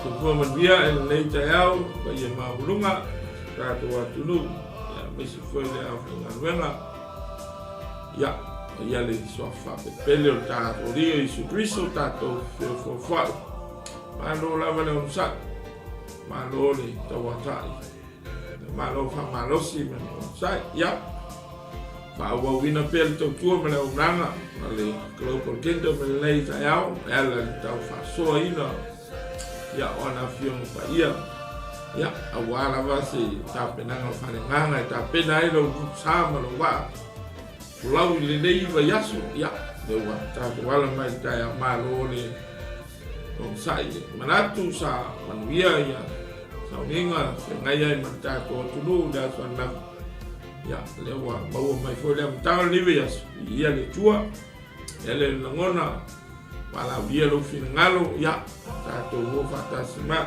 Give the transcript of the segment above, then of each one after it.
Soifua manuia i lenei taeao, paia maualuga i lo tatou atunuu, ia aemaise foi le aufaigaluega. Ia, paia le suafa faapepele o le tatou Alii o Iesu Keriso, tatou feofoofoai. Malo lava le onosai, malo le tauatai, malo faamalosi ma le onosai. Ia, faaauauina pea le tautua ma le auaunaga a le Global Kingdom i lenei taeao e ala i le tau faasoaina ia, o ana Afioga Paia, ia, aua lava se tapenaga faaleagaga e tapena ai lou sa ma lou vaa folau i lenei vaiaso. Ia, lea ua tatou ala mai i le taeao, malo le onosai. Manatu sa manuia ia sauniga feagai ai ma le tatou atunuu i le aso ananafi. Ia, lea ua maua mai foi le amataga o lenei vaiaso, viia le Atua. E le lagona valaaulia lou finagalo, ia, tatou o faatasi ma,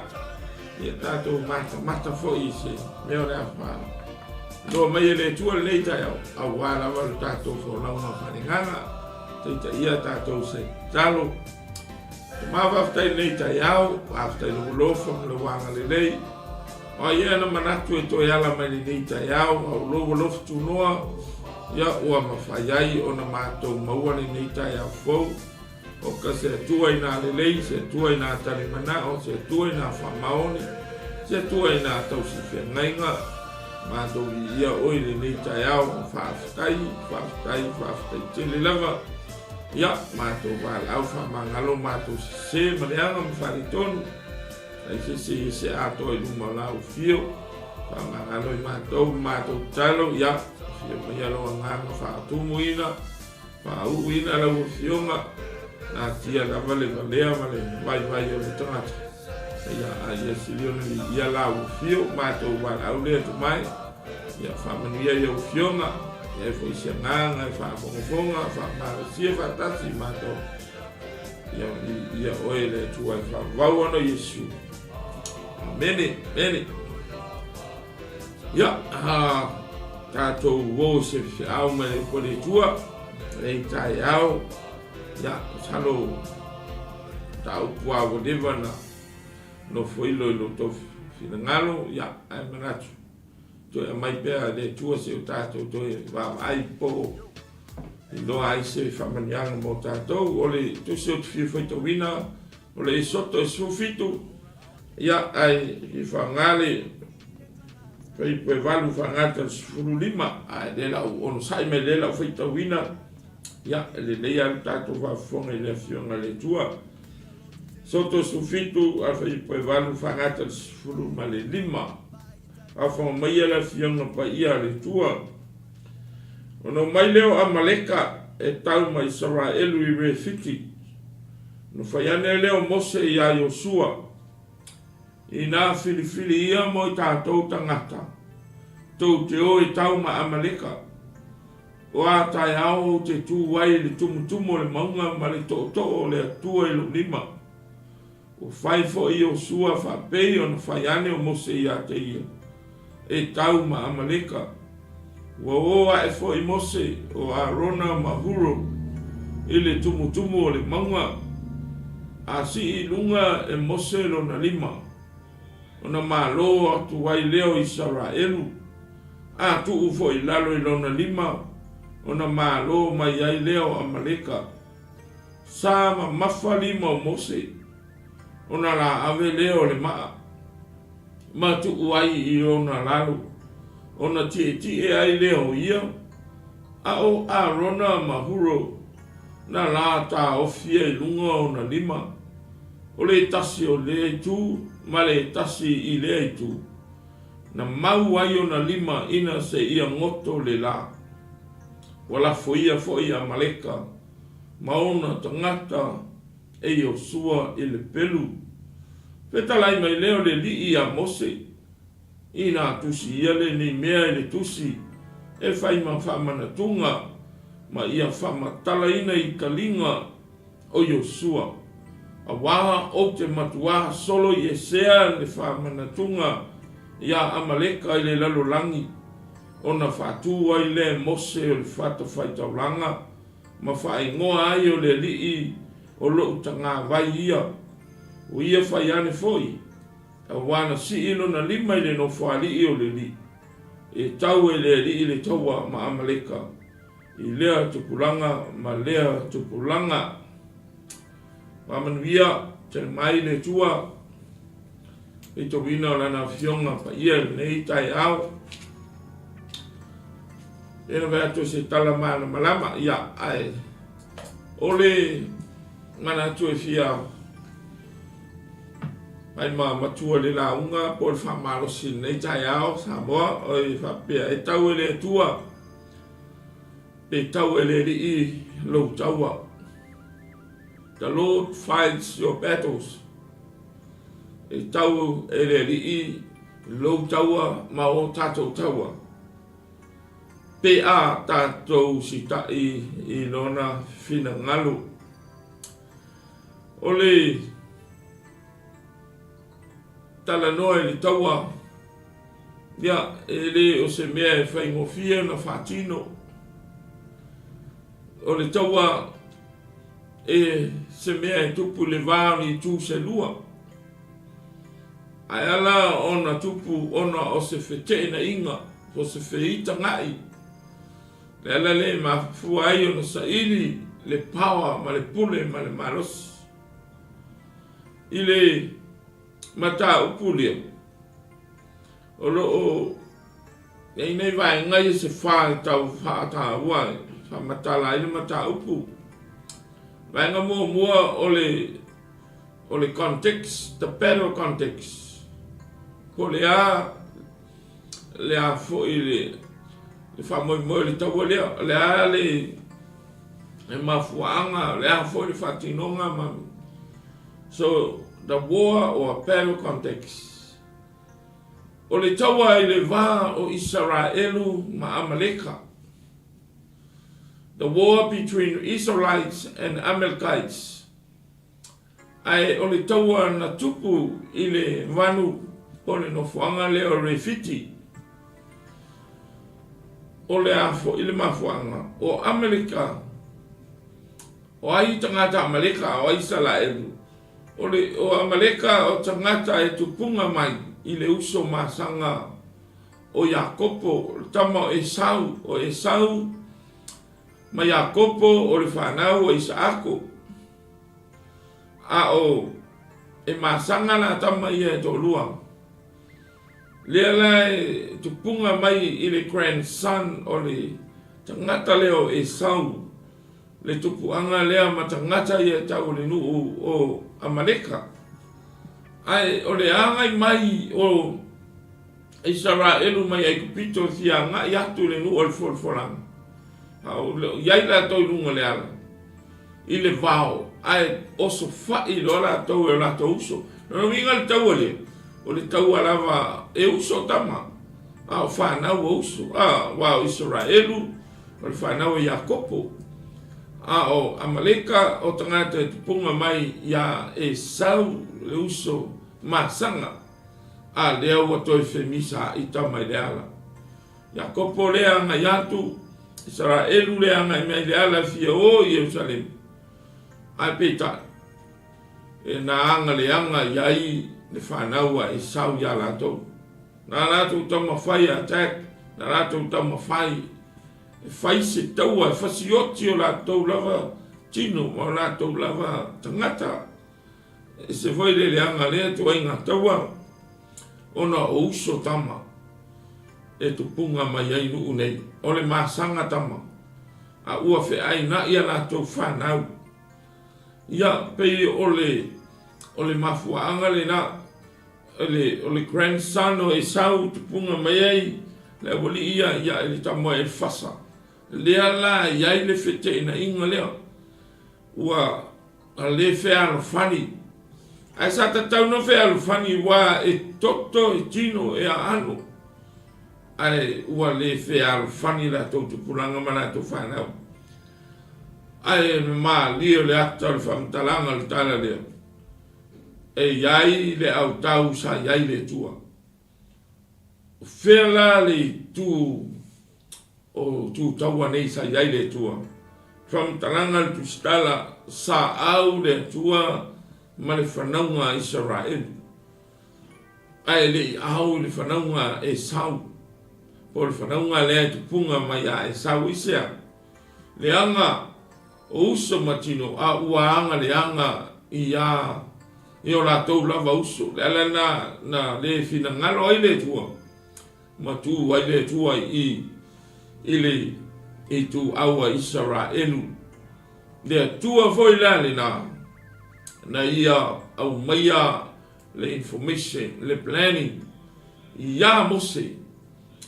ia tatou matamata foi i se mea o le a faailoa mai e le Atua lenei taeao, aua lava le tatou folauga faaleagaga, taitaia tatou se tatalo. Ma faafetai lenei taeao, faafetai lou alofa ma lou agalelei. O ai ea na manatu e toe ala mai lenei taeao, a o lou alofa tunoa, ia ua mafai ai ona matou maua lenei taeao fou. O ka se Atua inā lelei, se Atua inā tali manao, se Atua inā faamaoni, se Atua inā tausi feagaiga, matou viia oe i lenei taeao, faafetai, faafetai, faafetai tele lava. Ia, matou valaau faamagalo matou sese ma leaga ma faaletonu. Ai se se i se atoa i luma o lau afio. Faamagalo i matou ma matou tatalo, ia, afio maia lou agaga faatumuina, faauuina lau afioga, natia lava le valea ma le vaivai o le tagata. Ia, a ia sili ona viia lau afio, matou valaau lea atu mai, ia faamanuia i au afioga, i ai foi se agaga e faafogafoga, faamalosia faatasi i matou. Ia viia oe le Atua e faavavau ona Iesu. Amene, amene. Ia, ha, tatou o se feau mai le upu a le Atua, lenei taeao, ia, masalo mataupu lava ua leva ona nofoilo i lo outou finagalo, ia, ae manatu, toe aumai pea e le Atua se o tatou toe vaavaai po o iloa ai se faamanuiaga mo tatou. O le tusi ou te fia faitauina, o le Esoto e 17, ia, ae fia faaaoga le fuaiupu e 8 faagata le 15, ae lea la ou onosai mai lea la ou faitauina, ia, e lelei lava le tatou faafofoga i le Afioga a le Atua. Esoto 17, a le fuaiupu e 8 faagata le 15. Faafofoga maia le Afioga Paia a le Atua. Ona omai lea o Amaleka e tau ma Isaraelu i Refiti. Ona fai ane lea o Mose iā Iosua, Inā filifili ia mo i tatou tagata, tou te o e tau ma Amaleka. O a taeao ou te tū ai i le tumutumu o le mauga ma le tootoo o le Atua i lou lima. Ua fai foi Iosua faapei ona fai ane o Mose iā te ia, e tau ma Amaleka. Ua o ae foi Mose, o Arona ma Huro i le tumutumu o le mauga, a sii i luga e Mose lona lima, ona malo atu ai lea o Isaraelu, a tuu foi i lalo i lona lima, ona malo mai ai lea o Amaleka. Sa mamafa lima o Mose, ona la ave lea o le maa, ma tuu ai i ona lalo, ona tietie ai lea o ia, a o Arona ma Huro na la taofia i luga o ona lima, o le tasi o lea itu ma le tasi i lea itu, na mau ai ona lima ina seia goto le la. Ua lafoia foi Amaleka ma ona tagata e Iosua i le pelu. Fetalai mai lea o le alii ia Mose, Inā tusi ia lenei mea i le tusi e fai ma faamanatuga ma ia faamatalaina i taliga o Iosua, auā ou te matuā solo i esea le faamanatuga iā Amaleka i le lalolagi. Ona faatū ai lea e Mose o le fatafaitaulaga ma faaigoa ai o le alii o lou tagavai ia. O ia fai ane foi. Aua na sii lona lima i le nofoalii o le Alii, e tau e le Alii le taua ma Amaleka i lea tupulaga ma lea tupulaga. Faamanuia tele mai le Atua faitauina o Lana Afioga Paia i lenei taeao. E na atu se tala malamalama, ia, ae o le manatu e fia mai ma matua le lauga po o le faamalosi i lenei taeao Samoa, o e faapea e tau e le Atua pe tau e le Alii lou taua. The Lord fights your battles. E tau e le Alii lou taua ma o tatou taua. Pe a tatou sitaʻi i lona finagalo. O le talanoa i le taua, ia, e le o se mea e faigofie ona faatino. O le taua e se mea e tupu i le va o ni itu se lua. Ae ala ona tupu ona o se feteenaiga, o se feitagaʻi. Le ala lea e mafua ai ona saili le paoa ma le pule ma le malosi. I le mataupu lea, o lo o i ai nai vaega ia se fa e tau faataua e faamatala ai le mataupu. Vaega muamua o le o le context, the battle context. Po o le a le a foi le le faamoemoe o le taua lea, o le a le le mafuaaga, o le a foi le faatinoga ma So, the war or battle context. O le taua i le va o Isaraelu ma Amaleka. The war between Israelites and Amalekites. Ae o le taua na tupu i le vanu po o le nofoaga lea o Refiti. O le a foi le mafuaaga? O Amaleka, o ai tagata Amaleka, o ai Isalaelu? O le o Amaleka o tagata e tupuga mai i le uso masaga o Iakopo, le tama o Esau, o Esau ma Iakopo o le fanau a Isaako. A o e masaga la tama ia e toalua. Lea la e tupuga mai i le grandson o le tagata lea o Esau, le tupuaga lea ma tagata ia e tau o le nuu o Amaleka. Ae o le agai mai o Isaraelu mai Aikupito e fia agai atu i le nuu o le folafolaga, a o i ai latou i luga o le ala, i le vao, ae osofai loa latou e o latou uso. Lona uiga le taua lea, o le taua lava e uso tama, a o fanau a uso, a, aua o Isaraelu, o le fanau a Iakopo, a o Amaleka, o tagata e tupuga mai iā Esau, le uso masaga, a lea ua toe femisaai tama i le ala. Iakopo lea agai atu, Isaraelu lea agai mai le ala e fia o i Ierusalemu. Ae peitai, e na aga leaga i ai le fanau a Esau iā latou. Na latou taumafai e attack, na latou taumafai e fai se taua e fasioti o latou lava tino ma o latou lava tagata. E ese foi le leaga lea ituaiga taua ona o uso tama e tupuga mai ai nuu nei. O le masaga tama a ua feainaʻi a latou fanau. Ia, pei o le, o le mafuaaga lena, o le, o le grandson o Esau tupuga mai ai le aualii ia, ia i le tama o Elifasa. Lea la e i ai le feteenaiga lea. Ua le fealofani. Ae sa tatau no fealofani aua e toto, e tino, e aano. Ae ua le fealofani latou tupulaga ma latou fanau. Ae malie o le ata o le faamatalaga o le tala lea, e i ai le autau sa i ai le Atua. O fea la le itu o tu taua nei sa i ai le Atua? Faamatalaga le Tusitala, Sa au le Atua ma le fanauga a Isaraelu. Ae le i ao i le fanauga a Esau, po o le fanauga lea e tupuga mai ia Esau. Aisea? Leaga o uso ma tino, a ua aga leaga ia i o latou lava uso. Le ala lena na le finagalo ai le Atua, ma tu ai le Atua i i le ituau a Isaraelu. Le Atua foi la lena na ia aumaia le information, le planning iā Mose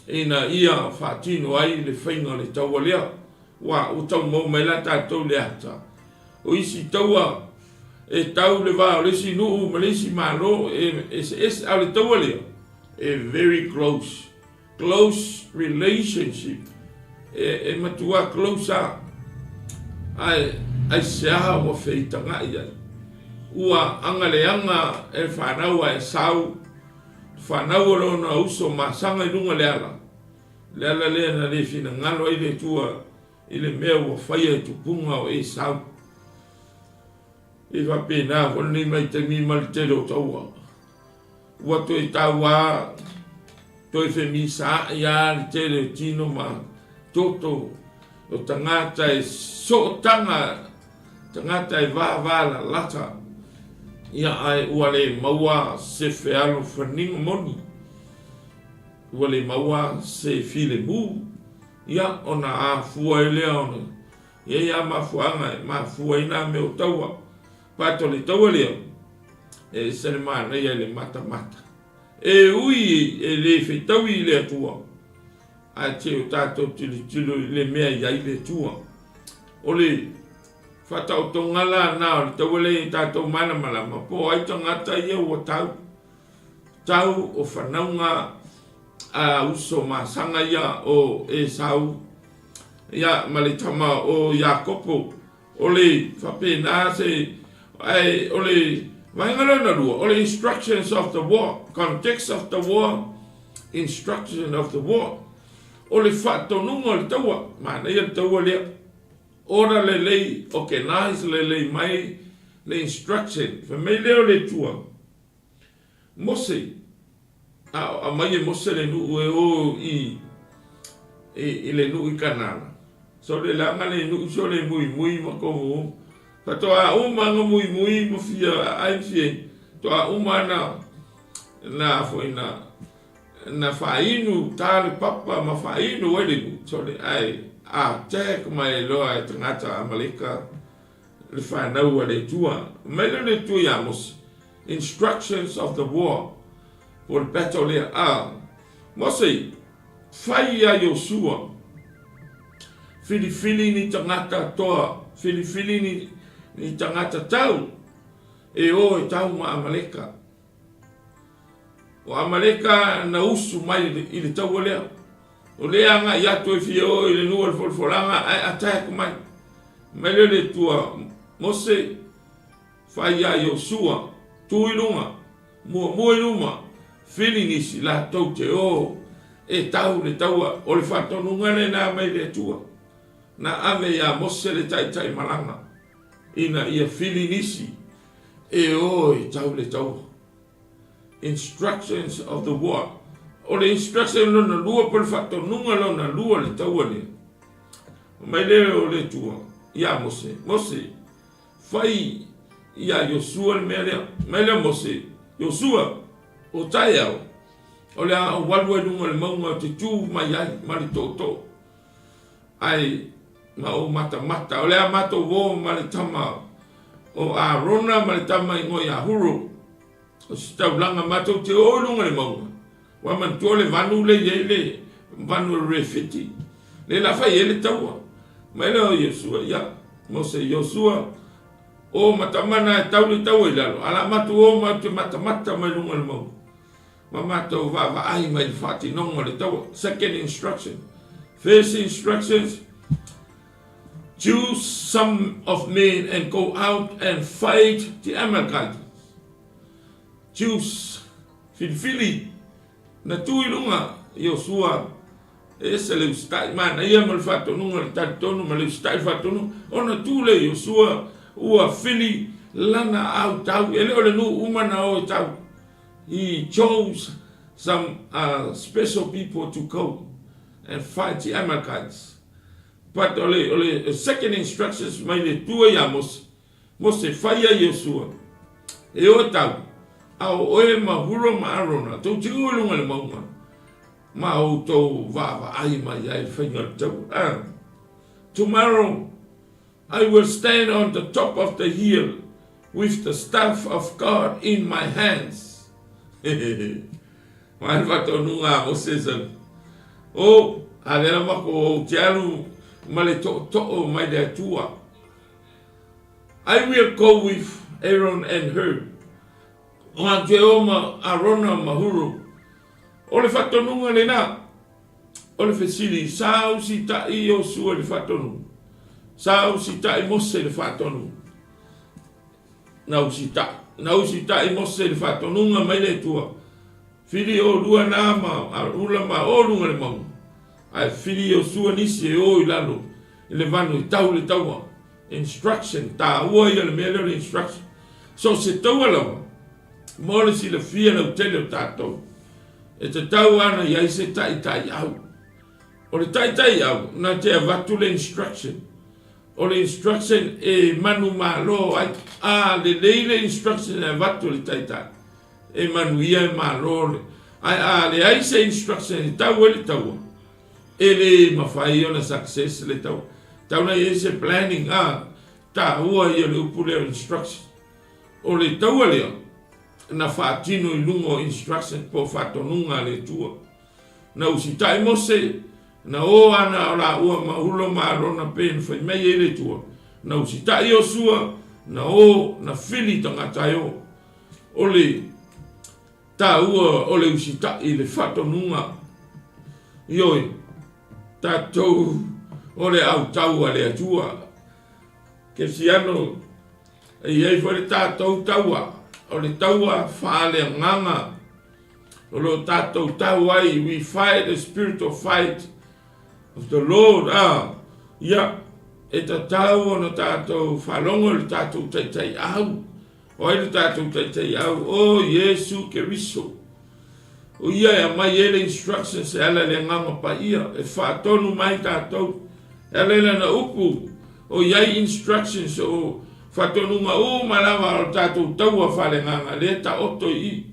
ina ia faatino ai le faiga o le taua lea. Ua ua tau maua mai la tatou le ata o isi taua e tau le va o le isi nuu ma le isi malo e eseese, a o le taua lea e very close, close relationship, e matua close lava. Ae aisea ua feitaga'i ai? Ua agaleaga e le fanau a Esau, le fanau o lona uso masaga i luga o le ala, le ala lea na le finagalo ai le Atua i le mea ua faia e tupuga o Esau. E faapena foi lenei vaitaimi ma le tele o taua. Ua toe tauā, toe femisaai lava le tele o tino ma toto o tagata e sootaga, tagata e vavalalata, ia ae ua le maua se fealofaniga moni, ua le maua se filemu, ia ona afua ai lea ona i ai lava mafuaaga e mafua ai nā mea o taua. But o le taua lea, e ese le manaia i le matamata. E ui e le fetaui i le Atua, ae te o tatou tilotilo i le mea i ai le Atua. O le faataotoga la na o le taua lea i tatou malamalama, po o ai tagata ia ua tau, tau o fanauga a uso masaga ia o Esau, ia ma le tama o Iakopo. O le faapena se, ae o le vaega lona lua, o le instructions of the war, context of the war, instruction of the war. O le faatonuga o le taua, manaia le taua lea. Order lelei, organize lelei mai le instruction. Fai mai lea o le Atua, Mose, a o aumai e Mose le nuu e o i, i, i le nuu i Kanana. So le leaga le nuu so le muimui ma komu. Faatoa uma na muimui ma fia aai ma fia toa uma na na foi na na faainu ta le papa ma faainu ai le nuu. So le ae a attack mai loa e tagata Amaleka le fanau a le Atua. Mai lea o le Atua iā Mose, instructions of the war, po o le battle lea. A, Mose, fai iā Iosua, filifili ni tagata toa, filifili ni, ni tagata tau, e o e tau ma Amaleka. O Amaleka na usu mai i le taua lea. O lea agai atu e fia o i le nuu o le folafolaga ae attack mai. Mai lea le Atua, Mose, fai ia Iosua, tu i luga, muamua i luma, fili nisi latou te o e tau le taua. O le faatonuga lena mai le Atua, na ave ia Mose le taitai malaga, ina ia fili nisi e o e tau le taua. Instructions of the war. O le instruction lona lua po o le faatonuga lona lua le taua lea. Mai lea o le Atua ia Mose, Mose, fai ia Iosua le mea lea. Mai lea Mose, Iosua, o taeao, o le a ou alu ai luga o le mauga ou te tu mai ai ma le tootoo. Ae ma ou matamata, o le a matou o ma le tama o Arona ma le tama ingoa ia Huro, o se taulaga matou te o i luga i le mauga. Ua manatua le vanu le i ai le vanu o le Refiti, le la fai ai le taua. Mai lea o Iosua, ia, Mose, Iosua, o ma tama na e tau le taua i lalo, a la matou o matou te matamata mai luga o le mauga. Ma matou vaavaai mai le faatinoga o le taua. Second instruction. First instructions, choose some of men and go out and fight the Amalekites. Choose, filifili, na tu i luga Iosua e ese le usitai manaia ma le faatonuga le talitonu ma le usitai le faatonuga ona tu lea Iosua ua fili lana autau e le o le nuu uma na o e tau. He chose some special people to go and fight the Amalekites. But o le, o le second instructions mai le Atua ia Mose, Mose, fai ai Iosua, e o e tau, a o oe ma Hura ma Arona, tou te o i luga i le mauga, ma outou vaavaai mai ai le faiga o le taua. Ah. Tomorrow I will stand on the top of the hill with the staff of God in my hands. Mai le faatonuga a Mose sau. O, a lea lava ko ou te alu ma le tootoo mai le Atua. I will go with Aaron and Hur. O ngā te o ma Arona ma Huru. O le faatonuga lena. O le fesili, sa usitaʻi Iosua i le faatonuga? Sa usitaʻi Mose i le faatonuga? Na usitaʻi. Na usitaʻi Mose i le faatonuga mai le Atua, Fili olua na ma ula ma o luga le mauga, ae fili Iosua nisi e o i lalo i le vanu e tau le taua. Instruction, taua ia le mea lea o le instruction. So se taua lava, mo le silafia lautele o tatou, E tatau ana i ai se taitaiau. O le taitaiau, na te avatu le instruction. O le instruction e manumalo ai. A lelei le instruction e avatu e le taitai, e manuia e malo le. Ae a leai se instruction e tau ai le taua, e le mafai ona success le taua. Tau na i ai se planning, a, taua ia o le upu lea o instruction. O le taua lea, na faatino i luga o instructions po o faatonuga a le Atua. Na usitai Mose, na o ana o laua ma Hula ma Arona pei ona fai mai ai le Atua. Na usitai Iosua, na o, na fili tagata e o. O le taua o le usitai i le faatonuga. Ioe, tatou o le autau a le Atua. Kesiano, E i ai foi le tatou taua, o le taua faaleagaga o lo o tatou tau ai, we fight the spiritual fight of the Lord. Ah, ia, e tatau ona tatou faalogo i le tatou taitaiau. O ai le tatou taitaiau? O Iesu Keriso. O ia e aumai ai le instructions e ala i le Agaga Paia, e faatonu mai tatou. E ala i lana upu, o i ai instructions o faatonuga uma lava o le tatou taua faaleagaga, lea e taoto i i.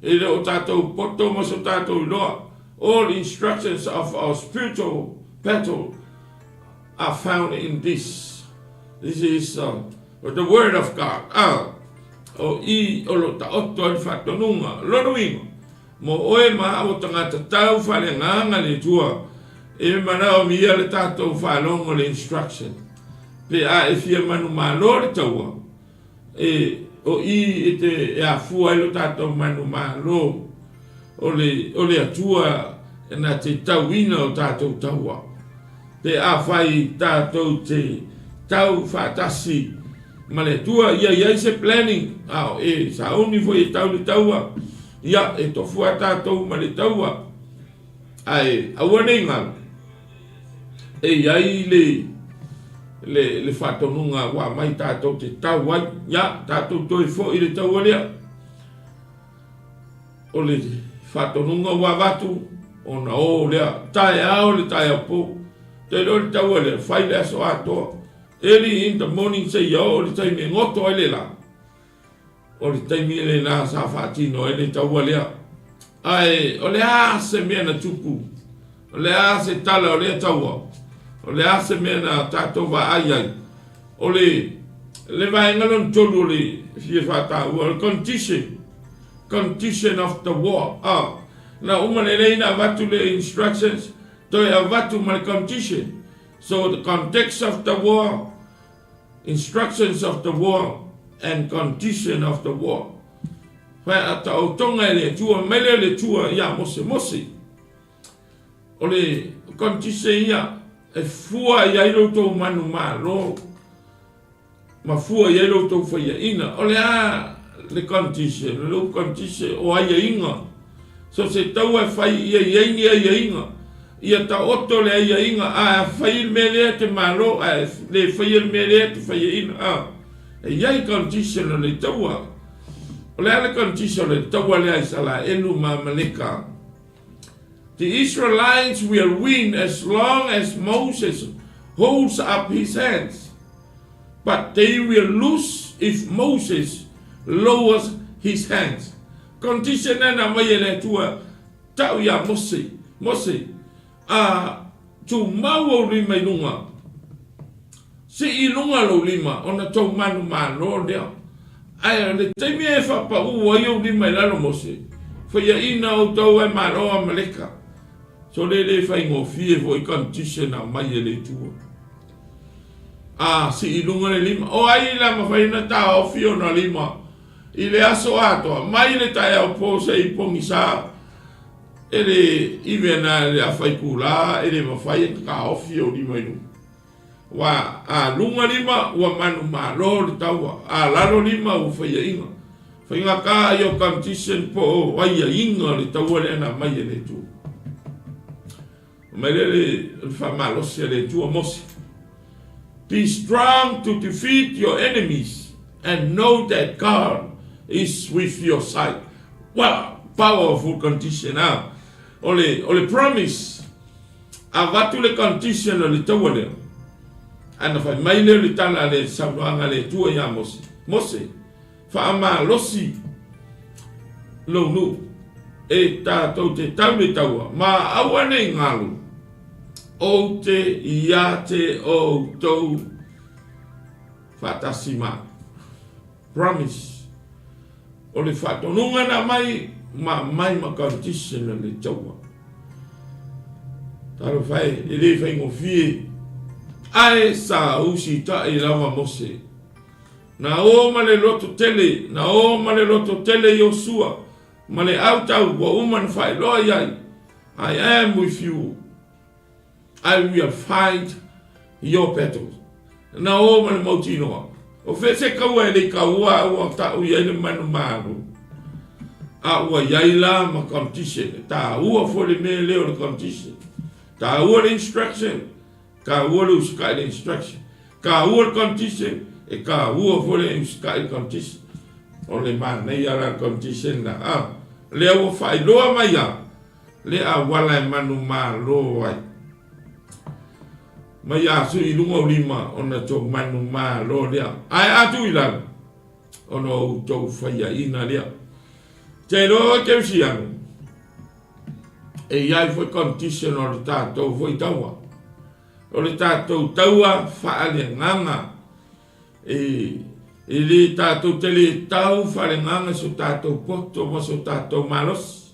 E le o tatou poto ma so tatou iloa. All instructions of our spiritual battle are found in this. This is the word of God. Ah, o i o lo taoto ai le faatonuga. Lona uiga, mo oe ma au o tagata tau faaleagaga le Atua, e manaomia le tatou faalogo le instruction. Pe a e fia manumalo le taua, e, o i e te e afua ai lo tatou manumalo o le, o le Atua na te tauina o tatou taua. Pe afai tatou te tau faatasi ma le Atua, ia i ai se planning, a e sauni foi e tau le taua, ia e tofu a tatou ma le taua, ae aua nei galo, e i ai le, le, le faatonuga ua aumai tatou te tau ai, ia tatou toe foi i le taua lea. O le faatonuga ua avatu, ona o lea, taeao le taeao po. Te iloa le taua lea, fai le aso atoa. Early in the morning seia oo le taimi e goto ai le la. O le taimi lena sa faatino ai le taua lea. Ae o le a se mea na tupu? O le a se tala o lea taua? O le a se mea na tatou vaai ai? O le le vaega lona tolu o le fia faataua, o le condition, condition of the war. Ah, na uma lelei na avatu le instructions, toe avatu ma le condition. So the context of the war, instructions of the war and condition of the war. Whaataotonga e le Atua, mai lea le Atua ia Mose, Mose, O le condition ia e fua i ai lo outou manumalo ma fua i ai lo outou faiaina. O le a le condition? O le condition o aiaiga. So se taua e fai ia i ai ni aiaiga. Ia taoto le aiaiga, a fai le mea lea te malo, a le faia le mea lea te faiaina. A, e i ai condition o le taua. O le a le condition o le taua lea a Isaraelu ma Amaleka? The Israelites will win as long as Moses holds up his hands, but they will lose if Moses lowers his hands. Condition lea na aumai e le Atua tau iā Mose, Mose, a tumau ou lima i luga, sii i luga lou lima ona tou manumalo lea. Ae o le taimi e faapaū ai ou lima i lalo Mose, faiaina outou e malo Amaleka. Sole le faigofie foi condition aumai e le Atua. A sii i luga le lima, o ai la mafai ona taofi ona lima i le aso atoa, mai le taeao po seia pogisa E le ive ana le afa itula e le mafai ona taofi ou lima i luga. Ua a luga lima ua manumalo le taua, a lalo lima ua faiaina. Faigata ia o condition po o aiaiga o le taua lea na aumai e le Atua. Mai lea le faamalosi a le Atua Mose. Be strong to defeat your enemies and know that God is with your side. Wow, powerful condition ah. O le, o le promise, avatu le condition o le taua lea. Ae na fai mai lea o le tala a le saunoaga a le Atua ia Mose. Mose, Faamalosi lou nuu e tatou te tau le taua, ma aua nei galu ou te ia te outou faatasi ma. Promise. O le faatonuga na aumai, ma aumai ma condition o le taua. Talofa e, e le faigofie, ae sa usitai lava Mose. Na o ma le loto tele, na o ma le loto tele Iosua, ma le autau ua uma ona faailoa i ai, I am with you, I will fight your battles. Na o ma le mautinoa, o fea se kaua e le i kaua a ua tau i ai le manumalo, a ua i ai la ma competition, e taua foi le mea lea o le competition, taua le instruction, Taua le usikai le instruction. Taua le condition, e taua foi le usikai le condition. O le manaia la le condition la. Ah, lea ua faailoa mai a le auala e manumalo ai. Mai a sui i luga o lima ona tou manumalo lea. Ae a tuu i lalo ona o outou faiaina lea. Te iloa oe Kerisiano, E i ai foi condition o le tatou foi taua. O le tatou taua faaleagaga e, e le tatou te le tau faaleagaga so tatou poto ma so tatou malosi.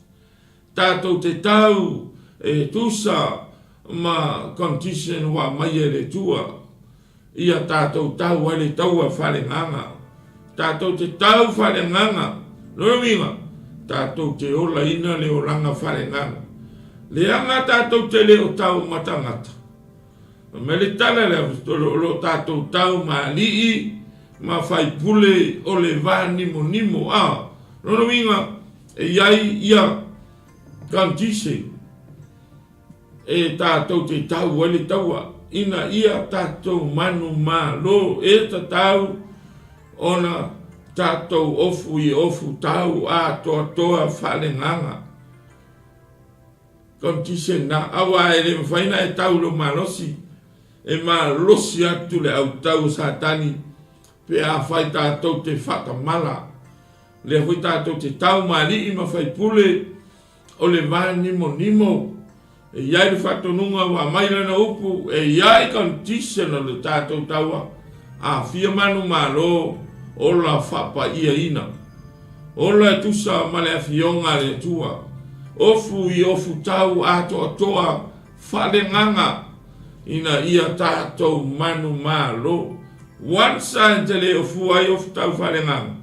Tatou te tau e tusa ma condition ua aumaia e le Atua. Ia tatou tau ai le taua faaleagaga. Tatou te tau faaleagaga. Lona uiga, tatou te olaina le olaga faaleagaga. Leaga tatou te le o tau ma tagata. Fai mai le tala a le Aposetolo, o lo o tatou tau ma alii ma faipule o le va nimonimo. A, lona uiga, e i ai ia condition. E tātou te tau ai le taua, ina ia tātou manumalo e tatau ona tātou ofu i ofu tau atoatoa faalegaga. Condition na, aua e le mafai na e tau lou malosi, e malosi atu le autau o Satani pe afai tātou te whakamala. Lea foi tātou te tau ma alii ma faipule, O le va nimonimo, e i ai le faatonuga ua aumai lana upu, e i ai condition o le tatou taua, aafia manumalo, ola faapaiaina. Ola e tusa ma le afioga a le Atua. Ofu i ofu tau atoatoa faalegaga ina ia tatou manumalo. Once a te le ofua ai ofu tau faalegaga,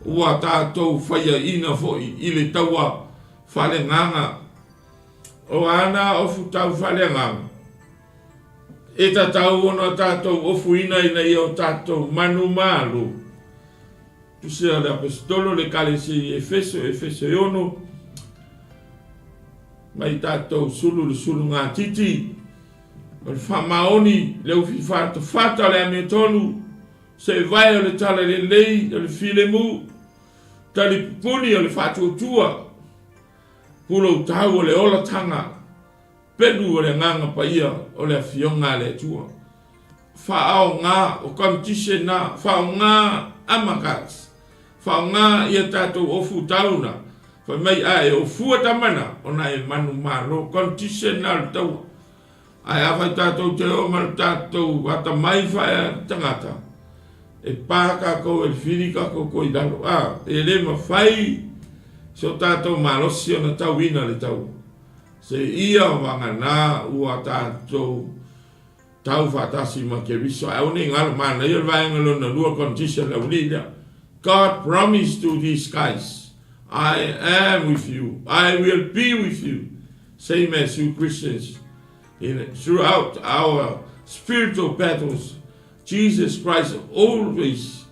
Ua tatou faiaina foi i le taua faaleagaga. O ana ofu tau faaleagaga, e tatau ona tatou ofuina ina ia o tatou manumalo. Tusia le Aposetolo le Ekalesia i Efeso, Efeso e 6, mai tatou sulu le sulugatiti, o le faamaoni, le ufi fatafata o le amiotonu, Se vae o le talalelei o le filemu. Talipupuni o le faatuatua, pulou tau o le olataga, pelu o le Agaga Paia o le Afioga a le Atua. Faaaoga o condition na, faaaoga amagats, faaaoga ia tatou ofu tau na, fai mai a e ofua tama na, ona e manumalo, condition na o le taua. Ae afai tatou te oo ma le tatou atamai faatangata, e pa tatou e le fili tatou toe i lalo. A, e le mafai so tatou malosi ona tauina le taua. Seia vagana ua tatou tau faatasi ma Keriso. Ae aua ne i galo, manaia le vaega lona lua condition le aualii lea. God promised to these guys, I am with you, I will be with you. Same as you Christians in throughout our spiritual battles, Jesus Christ always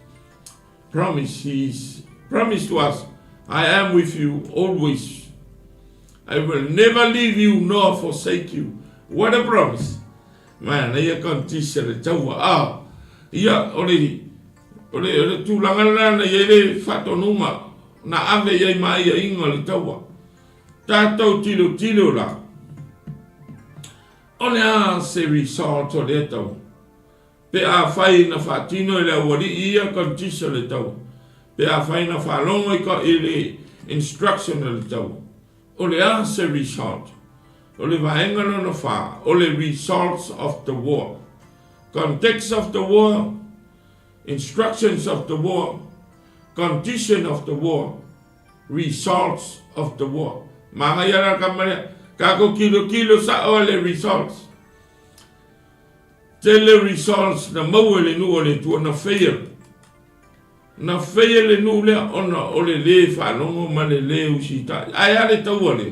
promised, he's promised to us, I am with you always. I will never leave you nor forsake you. What a promise. Manaia condition le taua. Ah, ia, o le, o le, o le tulaga lena na i ai le faatonuga na ave i ai ma aiaiga o le taua. Tatou tilotilo la, o le a se result o lea taua? Pe afai na faatino e le aualii ia condition le taua, pe afai na faalogo i ka i le instruction a le taua, o le a se result? O le vaega lona fa, o le results of the war. Context of the war, instructions of the war, condition of the war, Results of the war. Māngaia la kama lea. Kākou kilokilo sa'o a le results. Tele results na maua i le nuu o le Atua na fail. Na fail le nuu lea ona o le lē faalogo ma le lē usitai. Ae a le taua lea?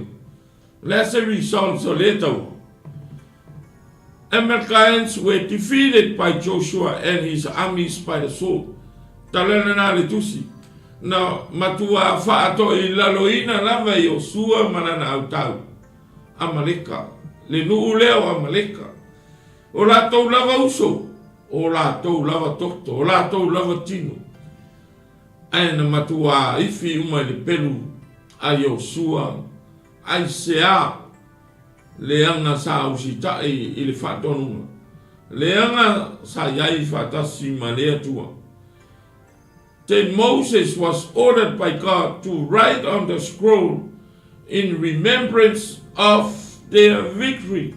O le a se results o lea taua? Amalekites were defeated by Joshua and his armies by the sword. Tala lena a le tusi. Na matua faatoilaloina lava e Iosua ma lana autau, Amaleka, le nuu lea o Amaleka. O latou lava uso, o latou lava toto, o latou lava tino. Ae na matua ifi uma i le pelu a Iosua, aisea leaga sa usitai i le faatonuga, leaga sa i ai faatasi ma le Atua. Then Moses was ordered by God to write on the scroll in remembrance of their victory.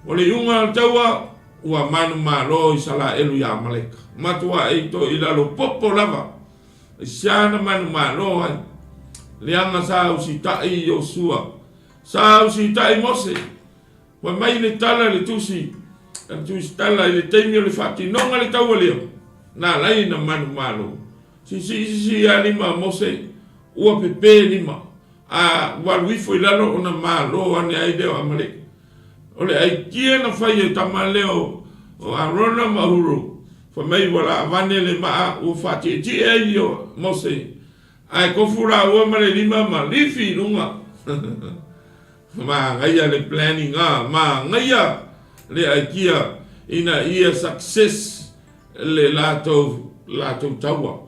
O le iuga o le taua, ua manumalo Isalaelu iā Amaleka. Matua e ito i lalo popo lava. I siana manumalo ai. Leaga sa usitai Iosua. Sa usitai Mose. Fai mai le tala i le tusi a le tusitala i le taimi o le faatinoga le taua lea, na ala ai na manumalo. Sisii sisii a lima a Mose, ua pepe lima, a ua alu ifo i lalo ona malo ane ai lea o Amaleka. O le aikia na fai e tama lea o Arona ma Huru, fai mai ua laavane le maa ua faatietie ai o Mose, ae kofu laua ma le lima ma lifi i luga. Manaia le planning a, manaia le idea ina ia success le latou latou taua.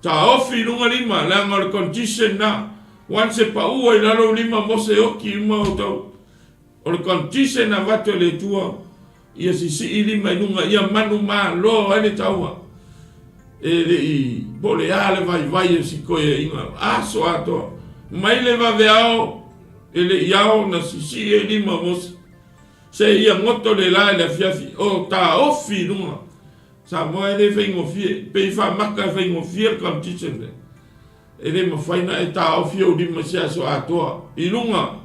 Taofi i luga lima leaga o le condition na, once e paua i lalo lima mo se oki uma o tau, o le condition na avatu e le Atua ia sisii lima i luga ia manumalo ai le taua. E le i po o le a le vaivai o si koeaiga aso atoa mai le vaveao e le i ao na sisii ai lima o Mose seia goto le la i le afiafi o taofi i luga. Samoa e le faigofie, pei faamaka e faigofie le competition lea. E le mafai na e taofi ou lima i se aso atoa i luga.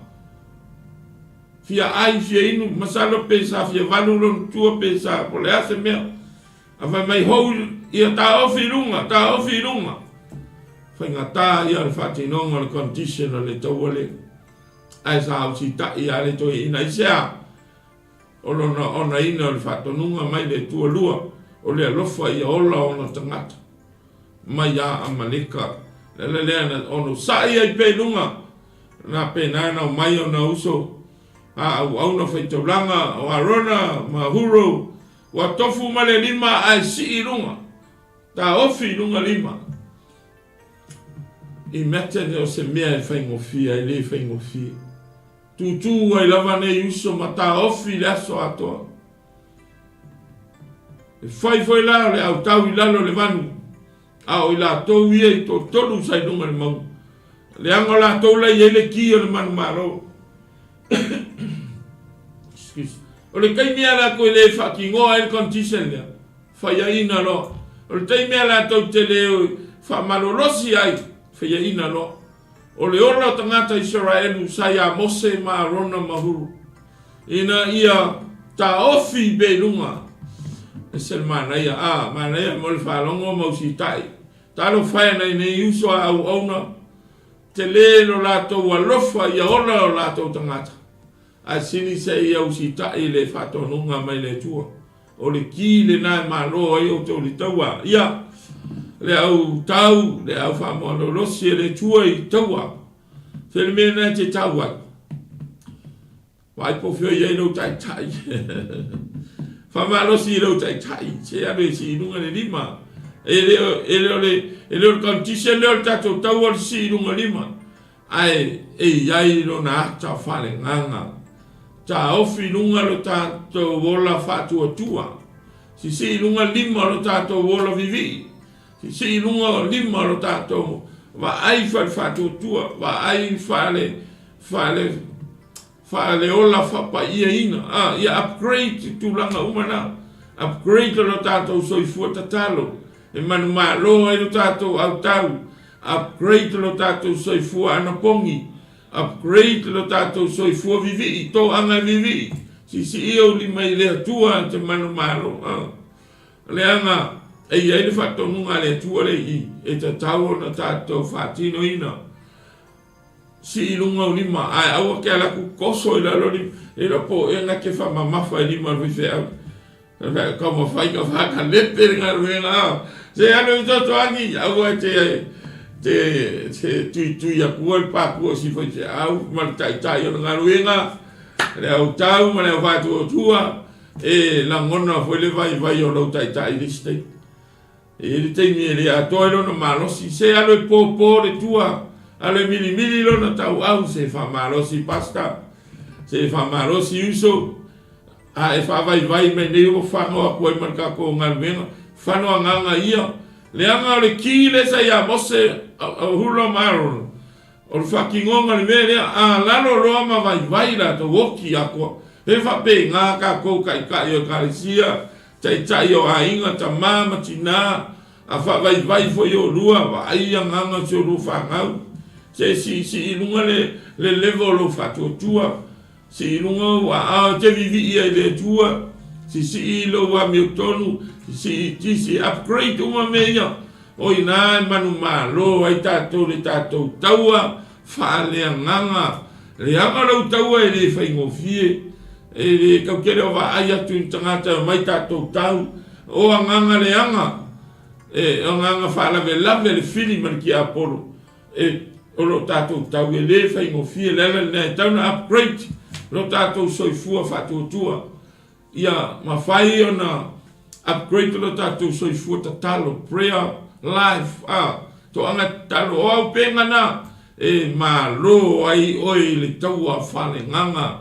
Fia ai, fia inu, masalo pe sa fia valu lona tua pe sa po o le a se mea. A fai mai hou ia taofi i luga, taofi i luga. Faigata ia o le faatinoga o le condition o le taua lea. Ae sa usitai ia le toeaina aisea? O lona onaina o le faatonuga mai le Atua lua, o le alofa ia ola ona tagata mai ia Amaleka. Le ala lea na ono sa'i ai pea i luga, na pena na omai ona uso a auauna faitaulaga o Arona ma Huro, ua tofu ma le lima ae sii i luga, taofi i luga lima. Imagine o se mea e faigofie ai, le faigofie. Tūtū ai lava nei uso ma taofi i le aso atoa. E fai foi la o le autau i lalo o le vanu, a o i latou ia i toatolu sa i luga i le mauga. Leaga o latou la i ai le ki o le manumalo. Excuse. O le taimi a latou e le faatinoa ai le condition lea, faiaina loa. O le taimi a latou te le faamalolosi ai, faiaina loa. O le ola o tagata Isaraelu sa iā Mose ma Arona ma Huru, ina ia taofi pea i luga. Ese le manaia, a, manaia mo le faalogo ma usitai. Talofa e nai nei uso a auauna, tele lo latou alofa ia ola o latou tagata. Ae sili se i au sitai le faatonuga mai le Atua. O le ki lena e malo ai outou i le taua. Ia, le au tau, le au faamoalolosi e le Atua i taua. Se le mea lena e te tau ai. Vaai po o fea i ai lou taitai. Faamalosi i lou taitai, se alu e sii i luga le lima. E le o, e le o le, e le o le competition lea o le tatou taua o le sii i luga lima. Ae e i ai lona ata faaleagaga. Taofi i luga lo tatou ola faatuatua. Sisii i luga lima o lo tatou ola vivii. Sisii i luga lima o lo tatou vaai faale-faatuatua, vaai faale, faale, faale-ola faapaiaina. A, ia upgrade tulaga uma na. Upgrade lo tatou soifua tatalo. E manumalo ai lo tatou autau. Upgrade lo tatou soifua anapogi. Upgrade lo tatou soifua vivii, toaga e vivii. Siisii ou lima i le Atua e te manumalo. A. Leaga e i ai le faatonuga a le Atua lea i i, e tatau ona tatou faatinoina. Sii i luga ou lima, ae aua ke ala atu koso i lalo lima. E iloa po o ea na te faamamafa i lima o le faifeau. Taumafai ka whakalepe le galuega a. Se alu i fesoasoani, aua e te te te tuitui atua le pāpua o si faifeau ma le taitai o le galuega, le autau ma le au faatuatua, e lagona foi le vaivai o lou taitai i le isi taimi. E i ai le taimi e le atoa ai lona malosi, se alu e pōpō le tua, alu e milimili lona tauau, se faamalosi pastor, se faamalosi uso, A e faavaivai mai nei ua fano atu ai ma le tatou galuega, fano agaga ia, leaga o le ki lea sa ia Mose, o Hula ma Arona, o le faatinoga o le mea lea, a lalo loa ma vaivai latou oti atoa. He faapena tatou taitai o Ekalesia, taitai o aiga, tama ma tina, a faavaivai foi oulua, vaai agaga o si olua fanau, se siisii i luga le level o lou faatuatua, Sii i luga ou aao e te vivii ai i le Atua, sisii i lou amiotonu, sisii i tisi, upgrade uma mea ia. O i ina e manumalo ai tatou i le tatou taua faaleagaga. Leaga lou taua e le faigofie, e le tau tele o vaai atu i ni tagata e omai tatou tau. O agaga leaga, e o agaga faalavelave le fili ma le tiapolo. E, o lo tatou tau e le faigofie, le ala lena e tau na upgrade lo tatou soifua faatuatua. Ia mafai ona upgrade lo tatou soifua tatalo, prayer life, a, toaga tatalo, o au pega na, e malo ai oe i le taua faalegaga.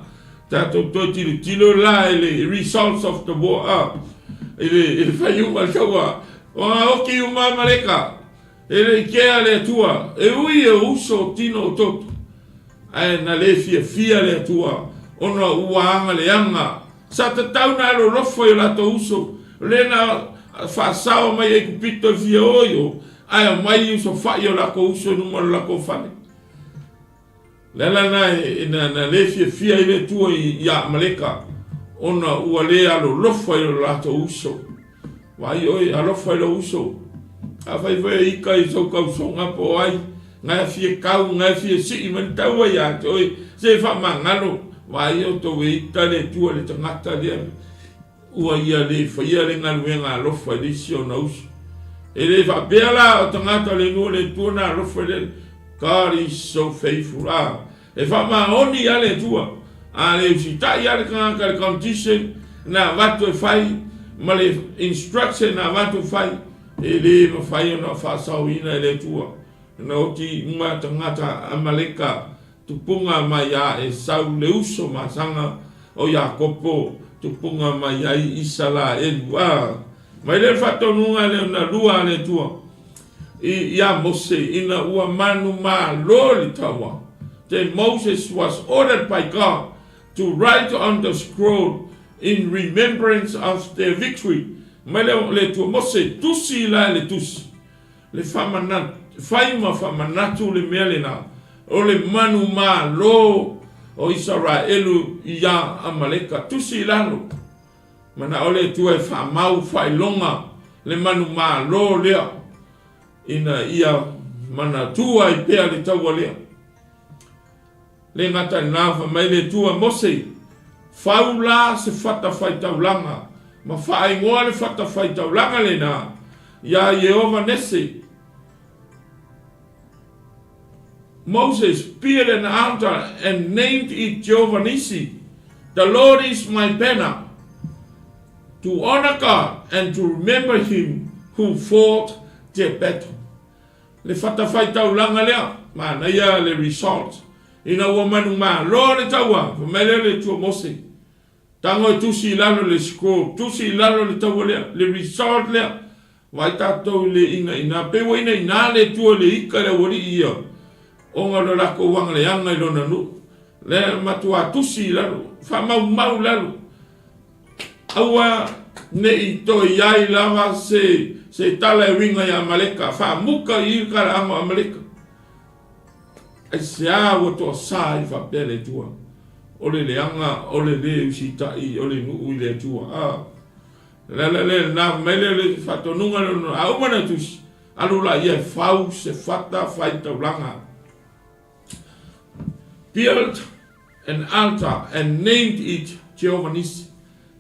Tatou toe tilotilo la i le results of the war, a, i le, i le faiuga o le taua, o a oki uma Amaleka, E le i kea le Atua, e ui e uso tino o toto, ae na le fiafia le Atua, ona ua agaleaga. Sa tatau na alolofa i o latou uso, o lea na faasao mai Aikupito e fia o i o, ae aumai i usofa'i o lakou uso i luma o le lakou fale. Le ala lena na le fiafia ai le Atua iā Amaleka, ona ua le alolofa i o latou uso. Vaai oe, alofa i lou uso. Afai foi e ika i sou tausoga po o ai, na e fia kau, na e fia sii mai le taua iā te oe, se faamagalo, vaai outou e ita le Atua i le tagata lea ua ia le faia le galuega alofa i le isi ona uso. E le faapea la o tagata o le nuu o le Atua na alofa i le God is so faithful. Ah, E faamaoni lava le Atua, a le usitai lava le tagata i le condition na avatu e fai ma le instruction na avatu e fai, e le mafai ona faasaoina e le Atua. Na oti uma tagata Amaleka, tupuga mai ia Esau le uso masaga o Iakopo, tupuga mai ai Isalaelu. A mai lea le faatonuga lea na lua a le Atua i ia Mose ina ua manumalo le taua. Then Moses was ordered by God to write on the scroll in remembrance of their victory. Mai lea o le Atua Mose, tusi la le tusi. Le faamanatu, fai ma faamanatu le mea lena, o le manumalo o Isaraelu iā Amaleka. Tusi i lalo, manao le Atua e faamau faailoga le manumalo lea, ina ia manatua ai pea le taua lea. Le gata i lena, fai mai le Atua, Mose, fau la se fatafaitaulaga, ma faaigoa le fatafaitaulaga lena iā Ieova Nese. Moses built an altar and named it Jehovah Nissi, The Lord is my banner, to honor God and to remember him who fought their battle. Le fatafaitaulaga lea, manaia le result. Ina ua manumalo le taua, fai mai lea le Atua Mose, Tago e tusi i lalo le scroll, tusi i lalo le taua lea, le result lea. Vaai tatou i le inaina, pei ua inaina le Atua i le ika i le aualii ia, ona o le latou agaleaga i lona nuu. Lea matua tusi i lalo, faamaumau i lalo. Aua ne i toe i ai lava se, se tala e uiga i Amaleka, faamuka i i le talaaga o Amaleka. Aisea ua toasa ai faapea le Atua? O le leaga, o le lē usitai, o le nuu i le Atua. A, le ala lea lena, fai mai lea le faatonuga lea, a uma na tusi, alu laia e fau se fata fai taulaga. Built an altar and named it Jehovah Nissi.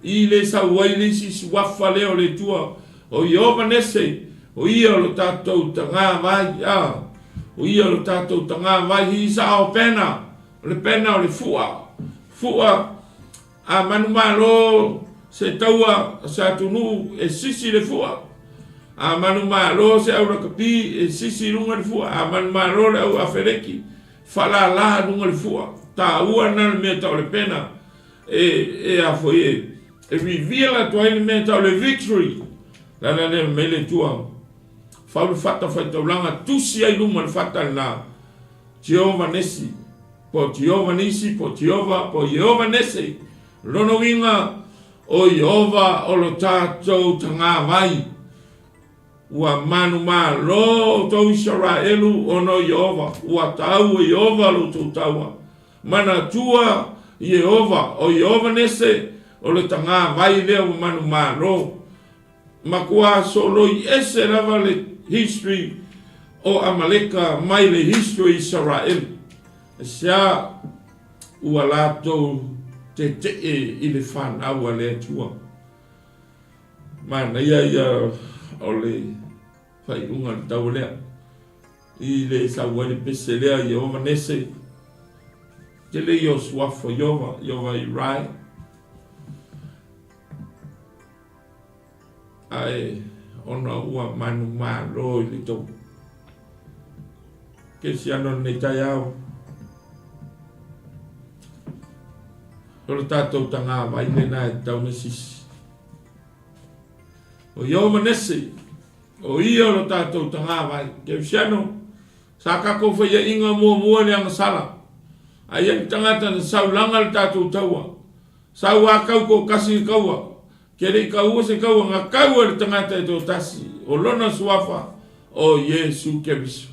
I le sau ai le isi suafa lea o le Atua, o Ieova Nese, o ia o lo tatou tagavai, a, o ia o lo tatou tagavai, he is our banner, o le banner o le fua, fua a manumalo se taua se atunuu e sisi le fua, a manumalo se au lakapi e sisi i luga le fua, a manumalo le au afeleki, Faalala luga le fua. Taua na le mea tau le pena e, e a foi e, e reveal atu ai le mea tau le victory. La la le mai le tua. Fau le fata fai taulaga tusi ai luma le fata lena. Jehovah Nesi. Po Jehovah Nisi, po Jehovah, po Jehovah Nesi. Lona uiga o Jehovah o lo tatou tagavai. Ua manumalo outou Isaraelu ona o Ieova, ua tau e Ieova lo outou taua. Manatua Ieova, o Ieova nese, o le tagavai lea ua manumalo. Matua soloi ese lava le history o Amaleka mai le history Isaraelu. Aisea ua latou tetee i le fanau a le Atua? Manaia ia o le faaiuga o le taua lea. I le sau ai le pese lea, Ieova Nese, tele ia o suafa Ieova, Ieova Irai. Ae ona ua manumalo i le taua. Kesiano lenei taeao. O le tatou tagavai lena e tatau ona sisi. O Ieova Nese, o ia o lo tatou tagavai. Kerisiano, sa tatou faiaʻiga muamua i le agasala. Aia le tagata na saulaga le tatou taua. Sau a kau toatasi le taua. Ke le i kaua se taua, na kau e le tagata e toatasi. O lona suafa, o Iesu Keriso.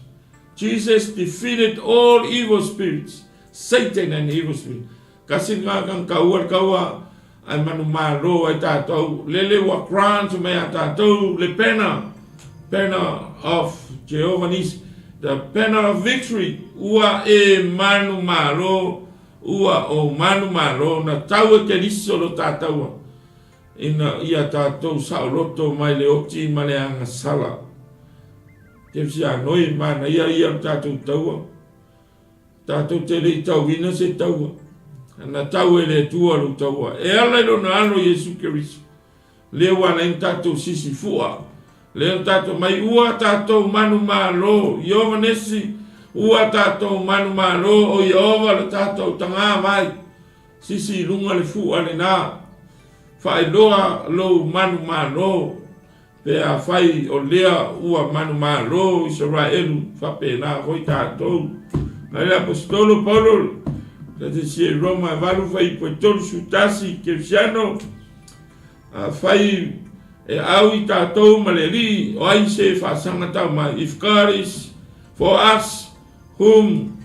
Jesus defeated all evil spirits. Satan and evil spirit. Kasi nga kang kaua le kaua ai manumalo ai tatou lele ua grant mai a tatou le banner banner of Jehovah Nisi the banner of victory ua e manumalo ua o manumalo na tau e Keriso lo tataua ina ia tatou saoloto mai le oti ma le agasala. Te fia noi mana ia ia lo tatou taua. Tatou te le i tauina se taua. Na tau e le Atua lou taua. E ala i lona Alo Iesu Keriso. Lea ua ala ai na tatou sisi fua. Lea na tatou mai ua tatou manumalo, Ieova Nesi, ua tatou manumalo, o Ieova le tatou tagavai. Sisi i luga le fua lena. Faailoa lou manumalo, pe afai o lea ua manumalo Isaraelu, faapena foi tatou. Nai le Aposetolo Paulo, Ekalesia i Roma e 8 fuaiupu e 31, Kerisiano, Afai e au i tatou ma le Alii, o ai se faasaga tau mai? If God is for us, whom,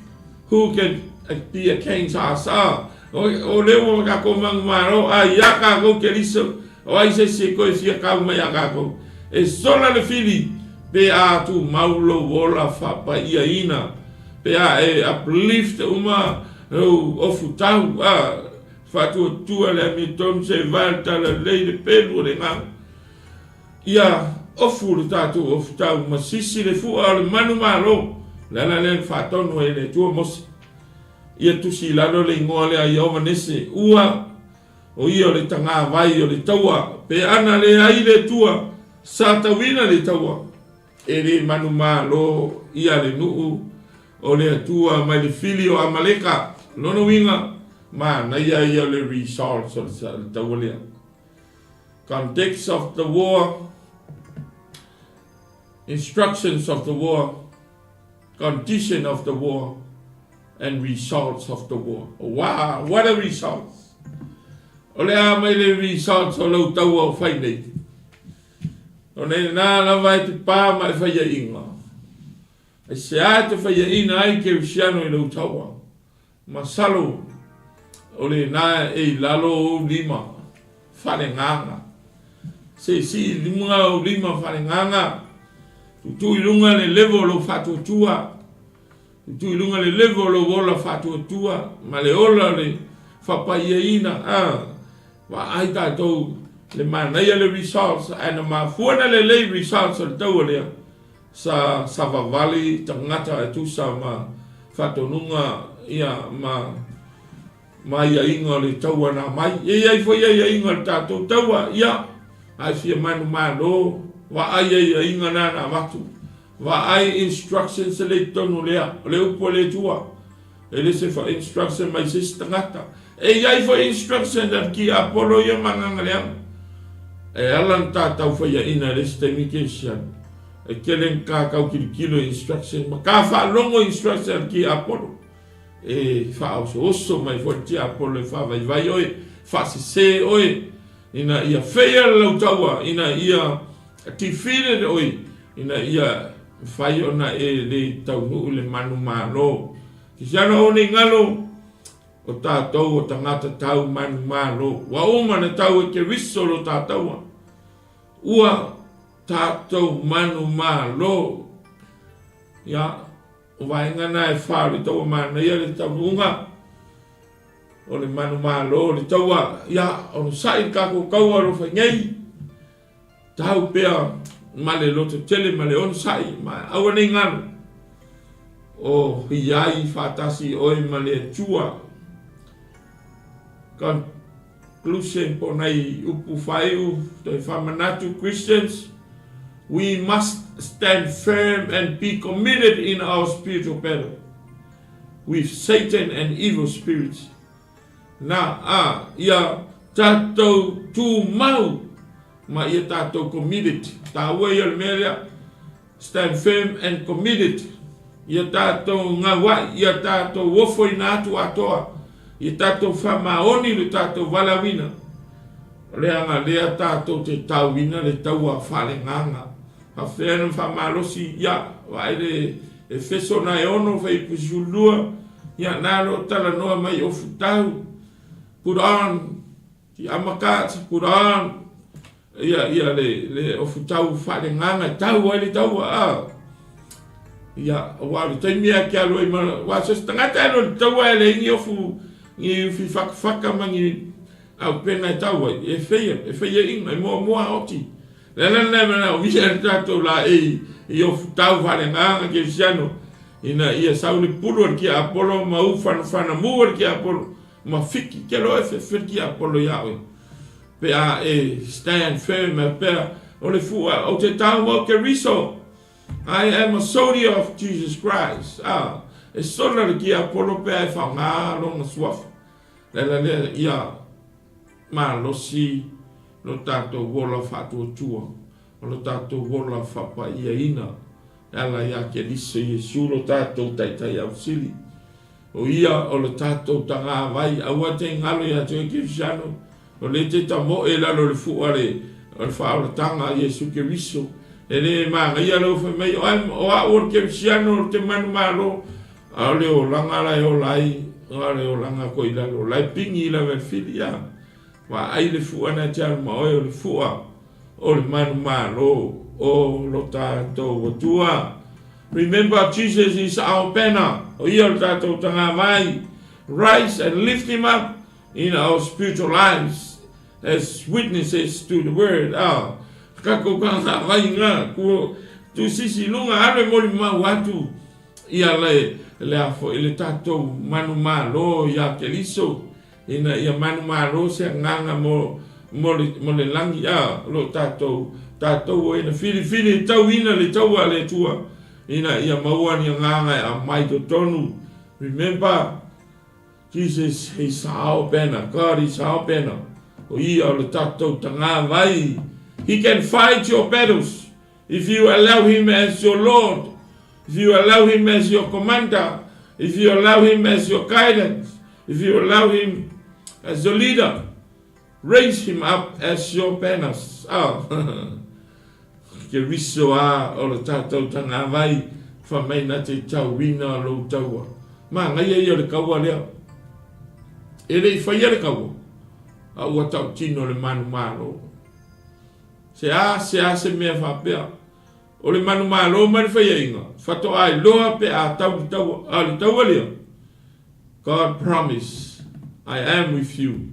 who can be against us? Ah, o lea ua kakou manumalo, a ia kakou Keriso, o ai se isi e koe fia kau mai a kakou? E sola le fili, pe a tumau lou ola faapaiaina, pe a e uplift uma lou ofutau, ah, Faatuatua le amiotonu se vae le talalelei le pelu o le agaga. Ia ofu le tatou ofutau ma sisi le fua o le manumalo. O le ala lea na faatonu ai e le Atua Mose. Ia tusi i lalo le igoa lea ia Ovanese, ua o ia o le tagavai o le taua, pe ana leai le Atua, sa tauina le taua. E le manumalo ia le nuu o le Atua mai le fili o Amaleka. Lona uiga, manaia ia o le results o le taua lea. Context of the war, instructions of the war, condition of the war, and results of the war. Wow, what a results! O le a mai le results o lau taua o fai nei. O lena lava e te pā ma e faiaʻiga. Aisea e te faiaʻina ai Kerisiano i lou taua? Masalo o lena e i lalo o ou lima faaleagaga. Se i sii i luga ou lima faaleagaga, tuutuu i luga le level o lou faatuatua, tuutuu i luga le level o lou ola faatuatua ma le ola o le faapaiaina. Ah, Vaai tatou le manaia le results ae na mafua na lelei results o le taua lea sa savavali tagata e tusa ma faatonuga ia ma ma aiaiga o le taua na aumai. E i ai foi aiaiga o le tatou taua ia ae fia manumalo vaai aiaiga na na avatu vaai instructions le i totonu lea o le upu a le Atua. E le se fa instruction mai se isi tagata. E i ai foi instruction a le tiapolo ia ma agaga leaga. E ala na tatau faiaina e le isi taimi kerisiano. E tele na tatau tilotilo i instruction ma ta faalogo i instruction a le tiapolo. E faaosooso mai foi le tiapolo e faavaivai oe, faasese oe, ina ia fail lau taua, ina ia defeated oe, ina ia mafai ona e le taunuu i le manumalo. Kisiano aua nei galo, o tatou o tagata tau manumalo. Ua uma na tau e Keriso lo tataua. Ua tatou manumalo. Ia, o vaega na e wha o le taua manaia le taunuuga o le manumalo o le taua. Ia, onosai le tatou taua o lo fai nei. Tau pea ma le loto tele ma le onosai ma aua nei galo. O iai faatasi oe ma le Atua. Conclusion po nai upu faaiu toe faamanatu Christians, we must stand firm and be committed in our spiritual battle with Satan and evil spirits. Nā, ā, ia tātou tūmau ma ia tātou committed. Tāua ia o le mea lea, stand firm and committed. Ia tātou ngaua'i, ia tātou ofoina atu atoa, ia tātou whamaoni le tātou walawina. O le anga lea tātou te tauina le taua whalengaga. Whawhea na whamalosi, ia, vaai le Efeso na e ono whaipu 12, Ia, nā lo talanoa mai o futau, put on, ti amaka, ti put on, ia, ia le, le o futau whalengaga, tau ai le taua, a. Ia, wa le taimi a ke alo i ma, wa se tangata e lo le taua e le ingi ofu, ngi ufi whakawhaka ma ngi au pena e tau ai, e wheia, e wheia inga, e moa moa oti. Le ala lena e manaomia e le tatou laei i ofutau faaleagaga kerisiano ina ia sau le pulu o le tiapolo ma ufanufana mu o le tiapolo ma fiki ke loa e fefe le tiapolo iā oe pe a e stand firm a pea. o le fua, ou te taua o Keriso. I am a soldier of Jesus Christ. Ah, e sola le tiapolo pe a e faoga lona suafa. Le ala lea ia malosi lo tatou ola faatuatua, o lo tatou ola faapaiaina e ala ia Keriso Iesu lo tatou Taitai Ausili. O ia o le tatou tagavai, aua te galo ia te oe Kerisiano, o lea te tamoe i lalo o le fua o le faaolataga a Iesu Keriso. E le manaia lou fai mai, o au o le Kerisiano o te manumalo, a o le olaga la e ola ai, a o le olaga koe i lalo, o la e pigi i lalo e le fili, a. Vaai le fua na te alu ma oe o le fua o le manumalo o lo tatou Atua. Remember Jesus is our banner, o ia o le tatou tagavai. Rise and lift him up in our spiritual lives as witnesses to the word. Ah, kakou tagavai nga, ku tu sisi lunga alu e moli mau atu ia le le afo i le tatou manumalo ia Keriso. Ina ia manumalo se agaga mo, mo le, mo le lagi, a, o lo o tatou, tatou o ina filifili e tauina le taua a le Atua, ina ia maua ni agaga e aumai totonu. Remember, Jesus is our banner, God is our banner. O ia o le tatou tagavai. He can fight your battles if you allow him as your Lord, if you allow him as your commander, if you allow him as your guidance, if you allow him as your leader. Raise him up as your banners. Oh. Ke riso a o le tātou tagavai, wha mai na te tauina lou taua. Māngaia ia o le kaua lea. E le i whaia le kaua, a ua tautino le manumalo. Se a, se a se mea faapea. O le manumalo ma le faiaiga, whatoa ai loa pe a tau le taua, a le taua lea. God promise, I am with you.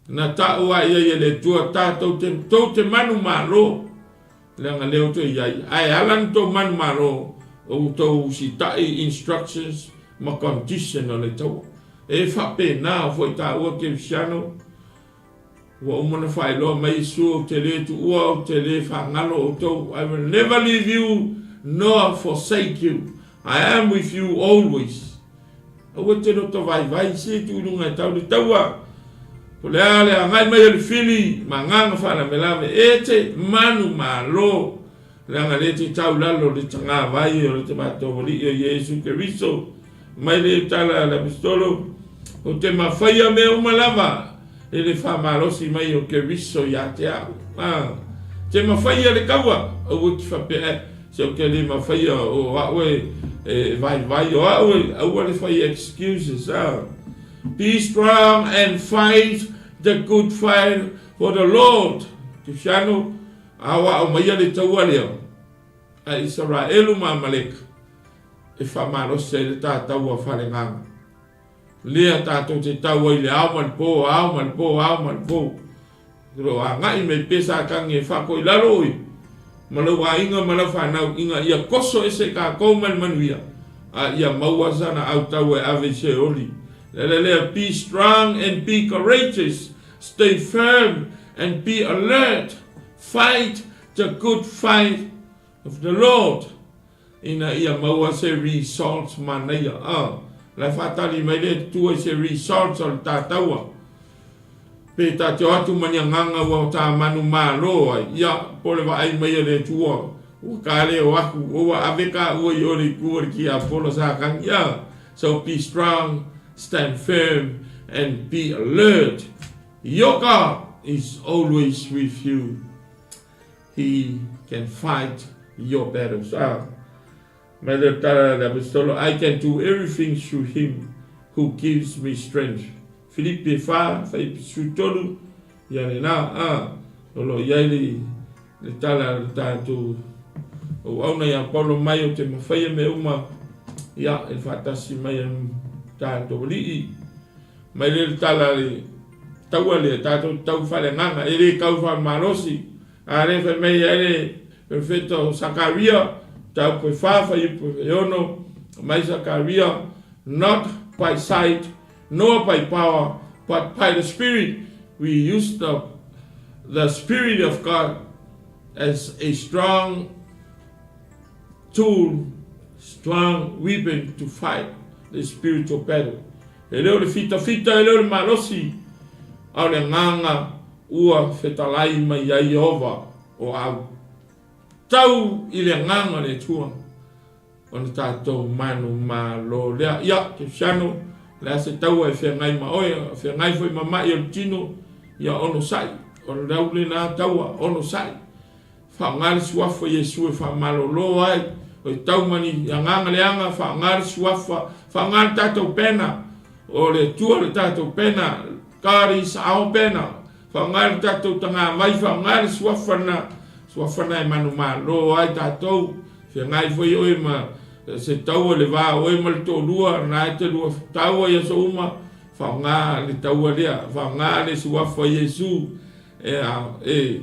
Na taʻu a ia i le Atua tatou te, tou te manumalo, leaga lea outou i ai, ae ala na tou manumalo, o outou usitaʻi instructions ma condition o le taua. E faapena foi taua Kerisiano, Ua uma ona faailoa mai Iesu, Ou te le tuua, ou te le faagalo outou, I will never leave you nor forsake you, I am with you always. Aua te loto vaivai, se tuu i luga e tau le taua. Po le a le agai mai o le fili, ma agaga faalavelave, e te manu malo, leaga le te tau lalo le tagavai o le te matou Alii o Iesu Keriso. Mai le tala a le Aposetolo, Ou te mafaia mea uma lava i le faamalosi mai o Keriso ia te au. A, te mafaia le kaua, aua e te faapea, eh, se ou te le mafaia o au e, e vaivai, o au e, aua le fai excuses, a. Be strong and fight the good fight for the Lord. Kisiano, aoao maia le taua lea a Isaraelu ma Amaleka e faamalosi ai le ta taua falegaga. Lea tatou te tau ai le ao ma le po, ao ma le po, ao ma le po. O lo o agai mai pea Satani e faakoilalo oe ma lou aiga ma lau fanau ina ia koso ese tatou mai le manuia, a ia maua sana autau e ave i Seoli. Le ala lea, be strong and be courageous, stay firm and be alert, fight the good fight of the Lord. Ina ia maua se results manaia. A, la e whātari mai le tua i se results o le tātaua. Pe tā te o atu ma ni anganga ua o tā manu mālō ai. Ia, po le vaai mai e le tua. Ua ka le o aku, o ua ave ka ua i ore i kua le ki a polo sa kangi. Ia, so be strong, stand firm and be alert. Your God is always with you. He can fight your battles. Ah, mai le tala le apostolo, I can do everything through him who gives me strength. Filipi e wha, whai pisu tolu, ia le nā, ah, o lo iai le, le tala le tātou o auna ia Paulo mai o te mawhaia me uma, ia, e whātasi mai e tātou alii. Mai le le tala le taua lea, tātou tau whare nganga, e le kau wha malosi, a le whai mai ai le perfecto o Sakaria, tau pe wha whai upu e ono, mai Sakaria, not by sight, nor by power, but by the Spirit. We use the Spirit of God. as a strong tool, strong weapon to fight the spiritual battle. E le o le fitafita, e le o le malosi, a o le agaga ua fetalai mai ai Ieova o au. Tau i le agaga o le Atua ona tatou manumalo lea. Ia, Kerisiano, o le a se taua e feagai ma oe, feagai foi ma ma'i o le tino, ia onosai, o le au lena taua, onosai. Faaaoga le Suafa o Iesu e faamalolo ai oe tau ma ni agaga leaga, faaaoga le Suafa, faaaoga le tatou pena, o le Atua le tatou pena, God is our banner, faaaoga le tatou tagavai, faaaoga le Suafa lena, Suafa lena e manumalo ai tatou, feagai foi oe ma se taua i le va o oe ma le toalua, lena e te lua taua i aso uma, faaaoga le taua lea, faaaoga le Suafa o Iesu e, e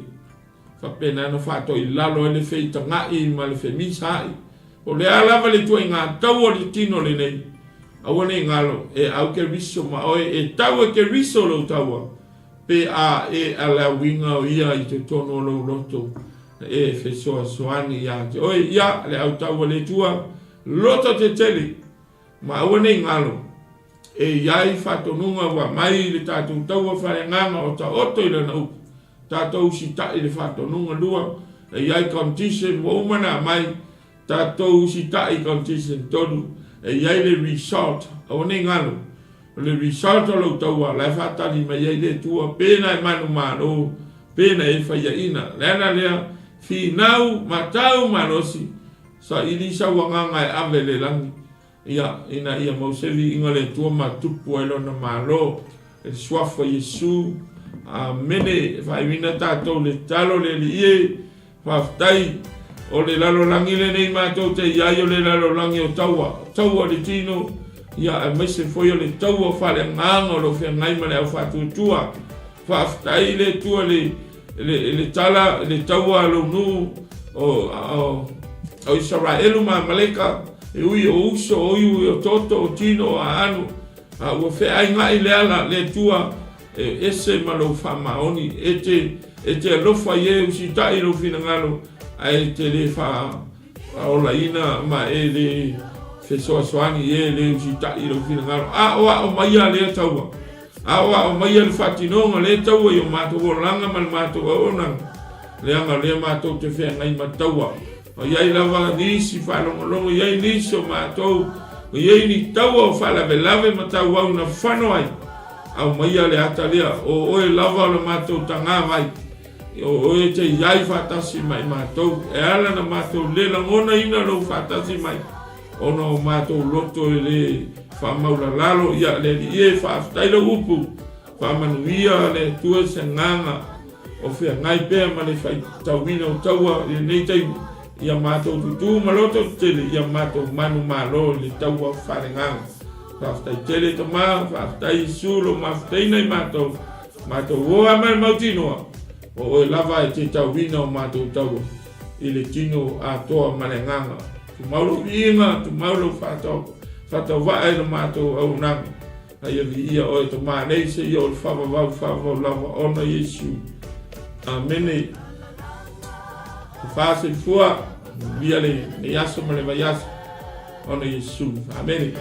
Faapena ona faatoilalo ai le feitaga'i ma le femisaa'i. O le a lava le ituaiga tau o le tino lenei, aua ne i galo, e au Keriso ma oe, e tau e Keriso lou taua, pe a e alauiga o ia i totonu o lou loto, e fesoasoani ia te oe. Ia, le au taua le Atua, loto tetele, ma aua ne i galo, e i ai faatonuga ua aumai i le tatou taua faaleagaga o taoto i lana upu, Tatou usitai i le faatonuga 2, e i ai condition ua uma ona aumai, tatou usitai i condition 3, e i ai le result, aua ne i galo, o le result o lou taua la e faatali mai ai le Atua, pe na e manumalo, pe na e faiaina. Le ala lea, finau, matau malosi, saili sau agaga e ave i le lagi. Ia, ina ia mau se viiga o le Atua ma tupu ai Lona Malo, i le Suafa o Iesu. Amene. E faaiuina tatou le tatalo le Alii e. Faafetai. O le lalolagi lenei matou te i ai o le lalolagi o taua, o taua o le tino, ia, aemaise foi o le taua faaleagaga o lo o feagai ma le au faatuatua. Faafetai i le Atua i le, le tala, le taua a lou nuu o, o, o Isaraelu ma Amaleka, e ui o uso, o iwi, o toto, o tino, o aano, a ua feaiga'i le ala, le Atua, e ese ma lou faamaoni, e te, e te alofa i e usita'i i lou finagalo, ae e te le faaolaina ma e le fesoasoani i e le usita'i i lou finagalo. Aoao maia lea taua. Aoao maia le faatinoga lea taua i o matou olaga ma le matou auaunaga, leaga o lea matou te feagai ma taua. O i ai lava nisi faalogologo, i ai nisi o matou, o i ai ni taua o faalavelave ma tauau na fano ai. Aumaia le ata lea, o oe lava o le matou tagavai, o oe te i ai faatasi ma i matou. E ala na matou le lagonaina lou faatasi mai, Ona o matou loto e le faamaulalalo, ia le Alii e, faafetai lau upu, faamanuia le Atua i se agaga o feagai pea ma le faitauina o taua i lenei taimi, ia matou tutū ma loto tetele, ia matou manumalo i le taua faaleagaga. Faafetai tele Tama, faafetai Iesu lou mafutaina i matou, matou o a mai le mautinoa, o oe lava e te tauina o matou taua i le tino atoa ma le agaga. Tumau lou viiga, tumau lou faatauvaa i lo matou auaunaga. A ia viia oe Tama nei seia o le faavavau faavavau lava ona Iesu. Amene. Tofa soifua, manuia lenei aso ma le vaiaso ona Iesu. Amene.